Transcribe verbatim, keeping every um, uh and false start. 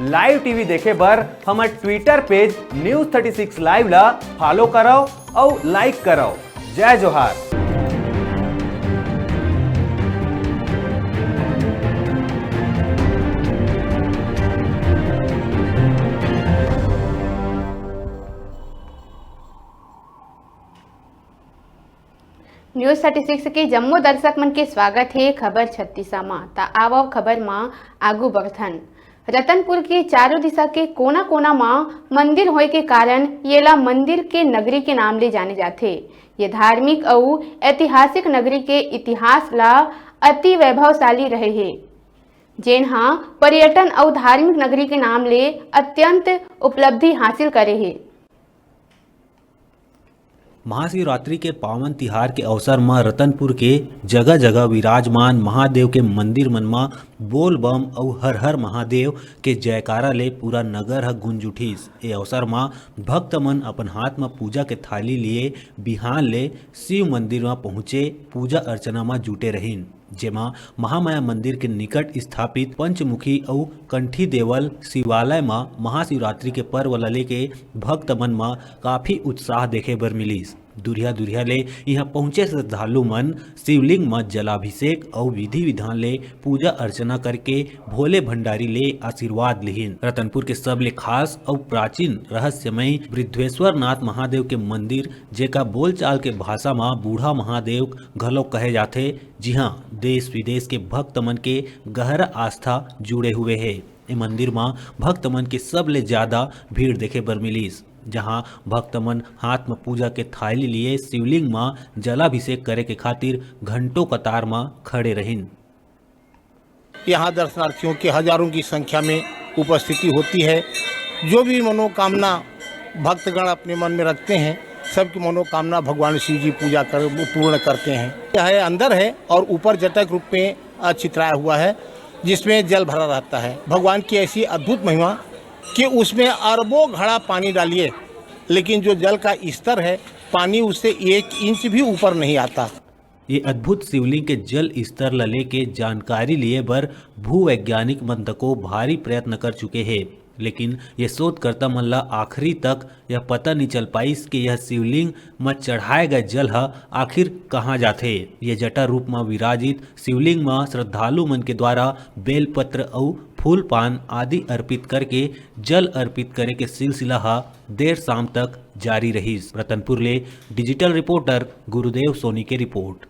Live T V देखे बर हमर Twitter page News thirty six Live ला follow करव अउ like करव। जय जोहार। News thirty six के जम्मो दर्शक मन के स्वागत हे खबर छत्तीसा म। त आवव खबर म आगू बढ़थन। रतनपुर के चारों दिशा के कोना-कोना म मंदिर होए के कारण येला मंदिर के नगरी के नाम ले जाने जाथे। ये धार्मिक अउ ऐतिहासिक नगरी के इतिहास ला अति वैभवशाली रहे हे, जेन ह पर्यटन अउ धार्मिक नगरी के नाम ले अत्यंत उपलब्धि हासिल करे हे। महाशिवरात्रि के पावन तिहार के अवसर म रतनपुर के जगह-जगह विराजमान महादेव के मंदिर मन म बोल बम अउ हर हर महादेव के जयकारा ले पूरा नगर ह गूंज उठिस। ए अवसर म भक्त मन अपन हाथ म पूजा के थाली लिए बिहान ले शिव मंदिर म पहुंचे, पूजा अर्चना म जुटे रहिन। जेमा महामाया मंदिर के निकट स्थापित पंचमुखी अउ कंठी देवल शिवालय म महाशिवरात्रि के पर्व ल लेके भक्त मन म काफी उत्साह देखे बर मिलिस। दुरिहा-दुरिहा ले इहां पहुंचे श्रद्धालु मन शिवलिंग म जलाभिषेक अउ विधि-विधान ले पूजा अर्चना करके भोले भंडारी ले आशीर्वाद लिहिन। रतनपुर के सबले खास अउ प्राचीन रहस्यमय बृद्धेश्वर नाथ महादेव के मंदिर, जेका बोलचाल के भाषा म बूढ़ा महादेव घलो कहे जाथे, जिहां देश विदेश के भक्त मन के गहरा आस्था जुड़े हुए हे। ए मंदिर म भक्त मन के सबले ज्यादा भीड़ देखे बर मिलिस, जहां भक्त मन हाथ म पूजा के थाली लिए शिवलिंग म जलाभिषेक करे के खातिर घंटों कतार म खड़े रहिन। यहाँ दर्शनार्थियों की हजारों की संख्या में उपस्थिति होती है। जो भी मनोकामना भक्तगण अपने मन में रखते हैं, सबकी मनोकामना भगवान शिव जी पूजा कर, पूर्ण करते हैं। यह अंदर है और ऊपर जटा के रूप में, अ, चित्राया हुआ है, जिसमें जल भरा रहता है। भगवान की ऐसी अद्भुत महिमा कि उसमें अरबों घड़ा पानी डालिए, लेकिन जो जल का स्तर है, पानी उससे एक इंच भी ऊपर नहीं आता। ये अद्भुत शिवलिंग के जल स्तर ल लेके जानकारी लिए बर भूवैज्ञानिक मन तको भारी प्रयत्न कर चुके हे, लेकिन ये शोधकर्ता मन ल आखिरी तक यह पता नहीं चल पाइस कि यह शिवलिंग म चढ़ाए गए जल ह आखिर कहाँ जाथे। ये जटा रूप म विराजित शिवलिंग म श्रद्धालु मन के द्वारा बेलपत्र अउ फूल पान आदि अर्पित करके जल अर्पित करे के सिलसिला ह देर शाम तक जारी रहिस। रतनपुर ले digital reporter गुरुदेव सोनी के report।